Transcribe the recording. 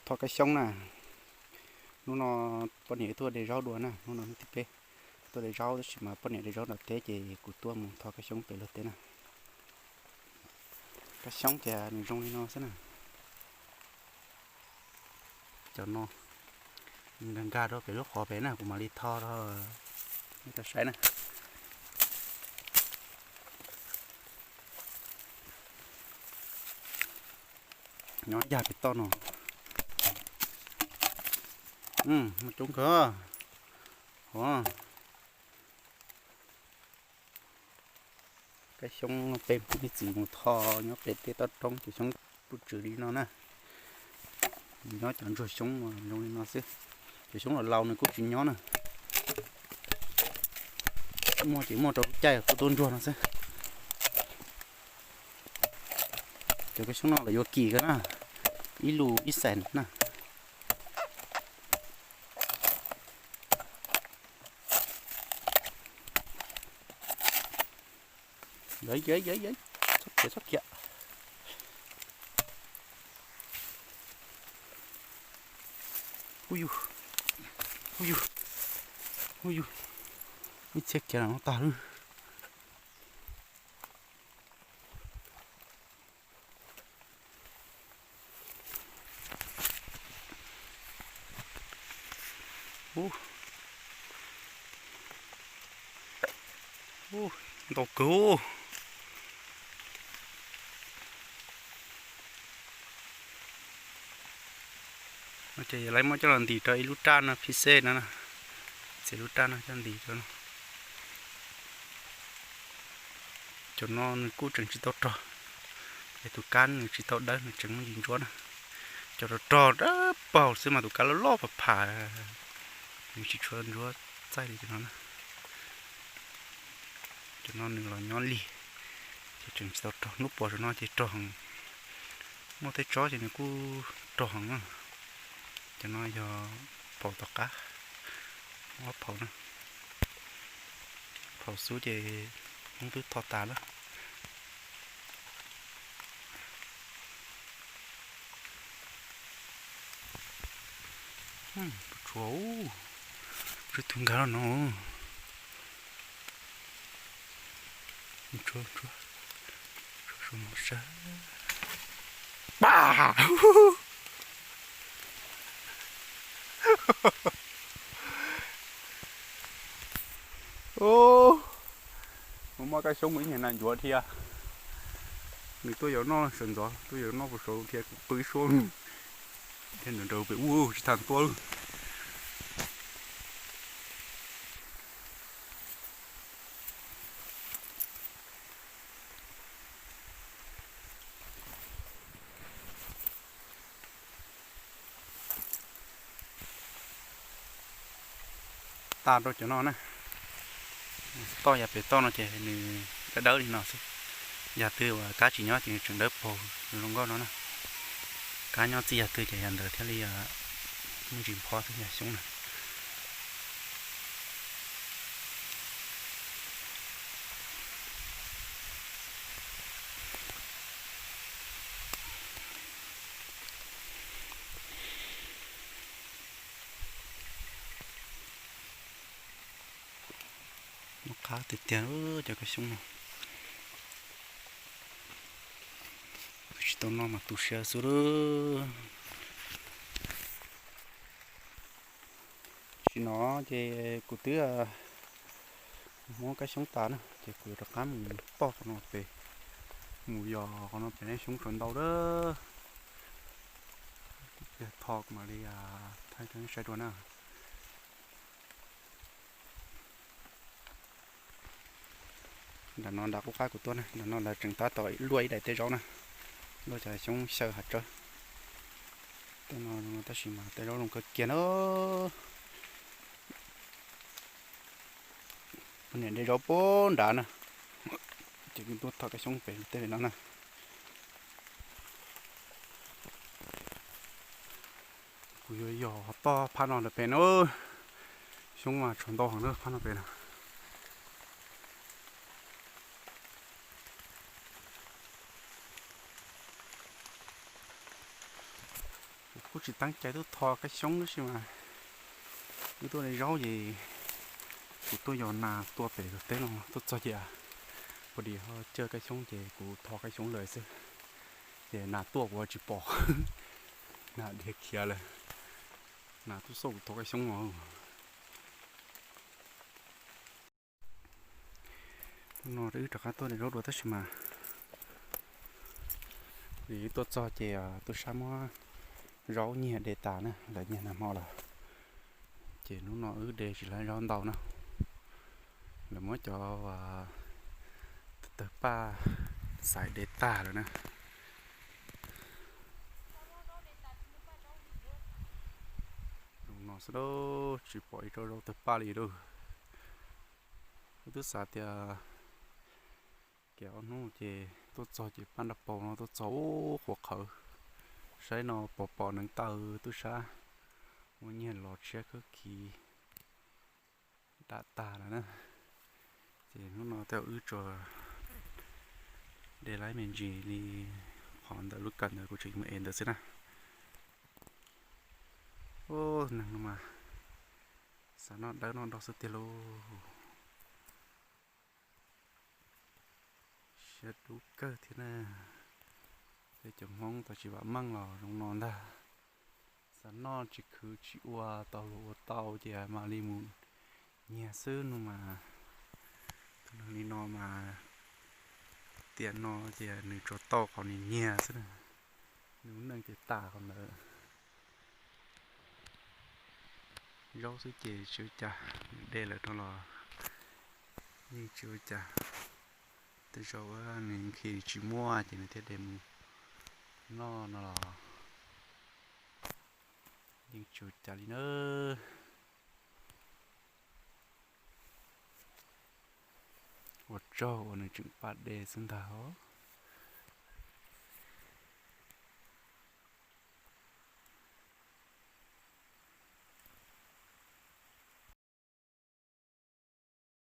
Tho kab xyoob na. Hnub no poj niam tuaj de zaub dua na, hnub no hnub thib peb tuaj de zaub, tab sis mas poj niam de zaub nram teb ces kuv tuaj mus tho kab xyoob pem luag teb na. Kab xyoob ces nws zoo li no xwb na. Cov no nkag nkag rau pem lub qhov pem na, kuv mam li tho rau nej tau saib na. Nyob yag pem toj no. Muaj coob kawg. Hov, kab xyoob peb ib txiv mus tho nyob pem tej toj roob ces xyoob kuj tsw li no na. Nyob cov ntsuag xyoob zoo li no xwb. Cov xyoob laus laus nws kuj tsis nyob na. Muaj ces muaj rau lub caij kuj tuaj ntsuag no xwb. Cov kab xyoob no lawv yuav kim kawg na, ib lus ib xees na. Yov, yov, yov, txhob khiav, txhob khiav. Hu yug, hu yug, hu yug, ib txhia kiag no tag lawm. Ntau kawg. No ces lawv muab coj los ntim rau ib lub raj no phi xej no, txiav lub raj no coj ntim rau no. Cov no nws kuj tseem tsis tau rog, es tus kab nws tsis tau dawb nws tseem muaj ntsis ntsuab na. Cov rog rog dawb paug xwb mas tus kab loj loj pham pham, nws tsis tshua ntsuab txaij li cov no na. Cov no nws los nyob lig, ces tseem tsis tau rog. Hnub puas tsaum no ces rog heev, muaj tej tsob ces nws kuj rog heev na. Cov no yog phaum tom qab, ob phaum na. Phaum xub ces hmoob twb tho tas lawm. Tshuav, tshuav tug nkag los no. Tshuav, tshuav, tshuav no sab. Pa! Mus muaj kab xyoob mus ib nyuag nas ncuav dhia. Nws tuaj yuav noj sawv ntxov, tuaj yuav noj puas saud dhia kuv qw ib suab dhia nraum nraud pem ub tsis tau tuaj. Tas rau cov no na. Toj yav pem toj no ces nws dawb dawb li no xwb. Yam twg uas kab tsis nyob ces nws tseem dawb paug zoo nkauj no na. Kab nyob txij yam twg ces yam ntawd thiaj li muaj ntsis nphob xwb yam xyoob na. Noj qab tiag tiag cov kab xyoob no. Tsis tau noj mas tu siab xwb lawm. Tam sim no ces kuv twb muab kab xyoob tas na ces kuv yuav rov qab mus toj qhov no pem, mus yos qhov no pem ne xyoob tshuav ntau lawm. Tho kuv mam li thaij rau nej saib dua na. Nram no nram qub qab kuv tuaj na, nram no lawv tseem tab tom luaj ib daim teb zaub na, luaj cov xyoob xyaw hav tsawb. Tej no tab sis mas tej zaub zoo kawg kiag na. Poj niam de zaub puag nrad na, ces kuv tuaj tho kab xyoob pem tej pem no na. Kuv yuav yos toj phab no ntawm pem na. Xyoob mas tshuav ntau heev na phab no pem na. Kuv Tsis teeb cai tuaj tho kab xyoob tab sis mas wb tuaj de zaub ces kuv tuaj yos nas tuaj pem teb no tuaj txog ces pom dis ho coj kab xyoob ces kuv tho kab xyoob lawm xwb. Ces nas tuaj kuv tsis pom, nas dhia khiav lawm, nas tuaj xauj kuv tho kab xyoob os. No wb rov qab tuaj de zaub dua tab sis mas vim tuaj txog ces tub sab muab zaub nyiag de tas na, lawv nyiag nag hmo lawm. Ces hnub no wb de tsis tau zaub ntau na, lawv muab cov tawg paj xaiv de tag lawm na. Zoo no xwb lauj, tsis pom ib tsob zaub tawg paj li lauj. Wb twb xav tias kev ob hnub ces tuaj txog ces paj nraj paus no tuaj txog ub qhuav qhawv. Saib no pom pom neev taw tub sab muab nyiag los tshiab khawb khiv dam tag lawm na. Ces hnub no tej zaum wb tsuas de laib me ntsis li qhov ntawm lub kawm ntawd kuv tseem mus ev ntawd xwb na. Ub, neeg no mas xav noj dawb noj do xwb tiag lauj. Siab dub kawg thiab na. Tej cov Hmoob tau tsis vam meej los zoo no ntag. Xav noj tsis khwv tsis ua tau luag ua tau ces mam li mus nyiag xwb no mas. Tus neeg li no mas tiam no ces nws tsuas tau qhov nws nyiag xwb na. Nws lub neej ces tas qhov ntawd. Zaub xwb ces tsis ua cas, nws de lawm no los yeej tsis ua cas. Tej zaum nws khi tsis muaj ces nws thiaj de mus noj no los yeej tsis ua cas li na. Ua tsaug uas nws tseem pab de xwb ntag os.